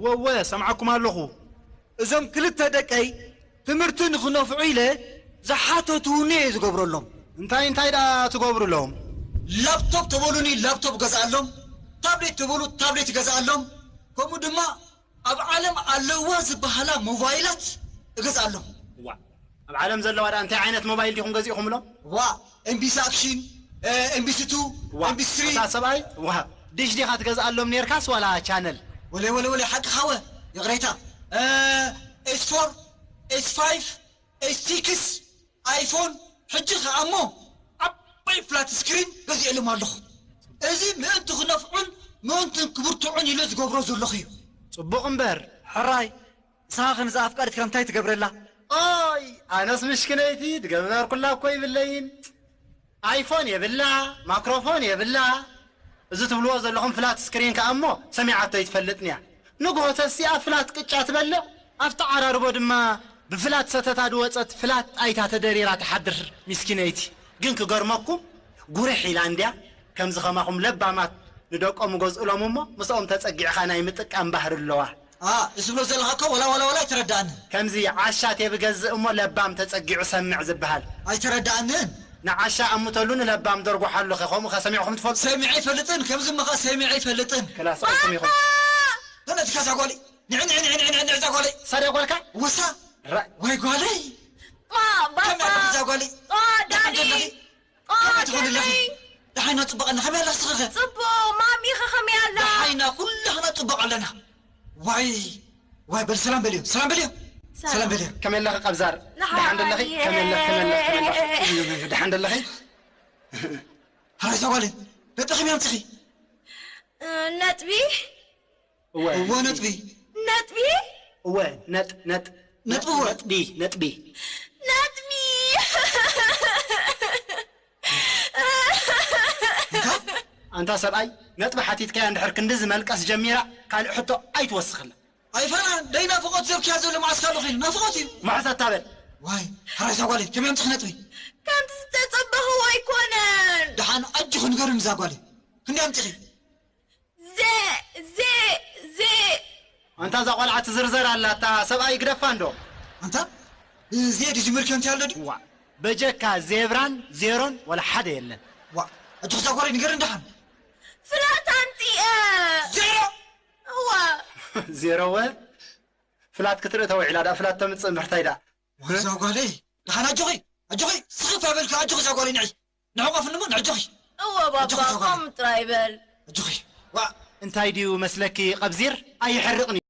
ወወ፣ ሰምዓኩም ኣለኹ። እዞም ክልተ ደቀይ ትምህርቲ ንኽነፍዑ ኢለ ዝሓተቱኒ እየ ዝገብረሎም። እንታይ እንታይ ደኣ ትገብሩሎም? ላፕቶፕ ተበሉኒ፣ ላፕቶፕ እገዝኣሎም። ታብሌት ተበሉ፣ ታብሌት እገዝኣሎም። ከምኡ ድማ ኣብ ዓለም ኣለዋ ዝበሃላ ሞባይላት እገዝኣሎም። ዋ፣ ኣብ ዓለም ዘለዋ ደኣ እንታይ ዓይነት ሞባይል ዲኹም ገዚእኹምሎም? ዋ፣ ኤምቢሲ ኣክሽን፣ ኤምቢሲ ቱ፣ ዋ፣ ኤምቢሲ ስሪ። ኣታ ሰብኣይ፣ ዋ፣ ዲሽ ዲኻ ትገዝኣሎም ኔርካስ ዋላ ቻነል? ወለ ወለ ወለ፣ ሓቂ ሓወ፣ ይቕሬታ። ኤስ ፎር፣ ኤስ ፋይቭ፣ ኤስ ሲክስ፣ ኣይፎን፣ ሕጂ ኸኣ እሞ ዓባይ ፍላት ስክሪን ገዚኤሎም ኣለኹ። እዚ ምእንቲ ክነፍዑን ምእንቲ ክብርትዑን ኢለ ዝገብሮ ዘለኹ እዩ። ጽቡቕ እምበር። ሕራይ፣ ንስኻ ከ ንዛ ኣፍቃሪትካ እንታይ ትገብረላ? ኦይ፣ ኣነስ ምሽክነይቲ ድገበርኩላ እኮ ይብለይን። ኣይፎን የብላ፣ ማክሮፎን የብላ። እዚ ትብልዎ ዘለኹም ፍላት ስክሪን ከኣ እሞ ሰሚዓቶ ኣይትፈልጥን እያ። ንግሆ ተሲኣ ፍላት ቅጫ ትበልዕ፣ ኣብቲ ዓራርቦ ድማ ብፍላት ሰተታ ዝወጸት ፍላት ጣይታ ተደሪራ ትሓድር ሚስኪነይቲ። ግን ክገርመኩም፣ ጉርሕ ኢላ እንድያ ከምዚ ኸማኹም ለባማት ንደቆም እገዝኡሎም እሞ ምስኦም ተጸጊዕኻ ናይ ምጥቃም ባህሪ ኣለዋ። ኣ፣ እዚ ትብሎ ዘለኻ እኮ ወላ፣ ወላ፣ ወላ ኣይተረድኣንን። ከምዚ ዓሻ ቴብ እገዝእ እሞ ለባም ተጸጊዑ ሰምዕ ዝበሃል። ኣይተረድኣንን። ንዓሻ ኣምተሉ ንለባም ደርጉሓሉ ኸ፣ ከምኡ ኸ ሰሚዕኹም ትፈልጡ? ሰሚዐ ኣይፈልጥን፣ ከምዚ እሞ ኸ ሰሚዐ ኣይፈልጥን። ክላስ ኣይኩም ኢኹም። ተነትካ እዛ ጓለይ። ንዕ፣ ንዕ፣ ንዕ፣ ንዕ፣ ንዕ፣ እዛ ጓለይ። ሳድያ ጓልካ? ወሳ። ራ- ወይ ጓለይ። ዋ፣ ባባ። ከመይ ኣለኺ እዛ ጓለይ? ዋ፣ ደሓን ዳኒ። ዘለኺ? ዋ፣ ከመይ ትኾኒ ኣለኺ? ደኒ። ደሓን ኢና፣ ጽቡቕ ኣለና። ከመይ ኣለኺ እስኺ ኸ? ጽቡቕ፣ ማሚ ኸ ከመይ ኣላ? ደሓን ኢና፣ ኩላህና ጽቡቕ ኣለና። ዋይ፣ ዋይ፣ በል ሰላም በልዮ፣ ሰላም በልዮ፣ ሰላም። ሰላም በልዮ። ከመይ ኣለኺ ቀብዛር? ደሓን። ደሓን ደለኺ? ከመይ ኣለኺ? ከመይ ኣለኺ? ከመይ ኣለኺ? ደሓን ደለኺ? ሃይ፣ እዛ ጓለይ፣ ነጥቢ ከመይ ኣምጺኺ? እ፣ ነጥቢ? እወ። እወ፣ ነጥቢ። ነጥቢ? እወ፣ ነጥ-፣ ነጥ-፣ ነጥቢ እወ። ነጥቢ፣ ነጥቢ። ነጥቢ። እንካ? ኣንታ ሰብኣይ፣ ነጥቢ ሓቲትካያ እንድሕር ክንድዚ መልቀስ ጀሚራ፣ ካልእ ሕቶ ኣይትወስኽላ። ኣይፈራን፣ ደይ ናፍቖት ዘብክያ ዘሎ መዓስ ካብ ኢሉ ናፍቖት እዩ። መዓስ ኣታበል። ዋይ፣ ሕራይ እዛ ጓለይ፣ ከመይ ኣምጺኺ ነጥቢ? ከምቲ ዝተጸበኽዎ ኣይኮነን። ደሓን ኣጆኺ ንገርኒ እዛ ጓለይ። ክንደይ ኣምጺኺ? ዜ፣ ዜ፣ ዜ። ኣንታ እዛ ቆልዓ ትዝርዘር ኣላ፣ እታ ሰብኣይ ግደፋ እንዶ። ኣንታ፣ ብዜ ድጅምር ከምቲ ኣሎ ድዩ? ዋ፣ በጀካ ዜብራን ዜሮን ወላ ሓደ የለን። ዋ፣ ኣጆኺ እዛ ጓለይ ንገርኒ ደሓን። ፍላት ኣምጺኤ። ዜሮ? እዋ። ዜሮ ወ? ፍላት ክትርኢ ተውዒላ ደኣ፣ ፍላት ተምጽእ እምበር ታይ ደኣ? ወይ እዛ ጓለይ፣ ደሓን ኣጆኺ፣ ኣጆኺ፣ ስኽፍ ኣይበልካ፣ ኣጆኺ እዛ ጓለይ ንዒ። ንዕቆፍኒ እሞ ንዕጆኺ። እወ ባባ፣ ኣጆኺ እዛ ጓለይ። ከምኡ ጥራይ በል። ኣጆኺ። ዋ። እንታይ ድዩ መስለኪ ቀብዚር? ኣይሕርቕን እዩ።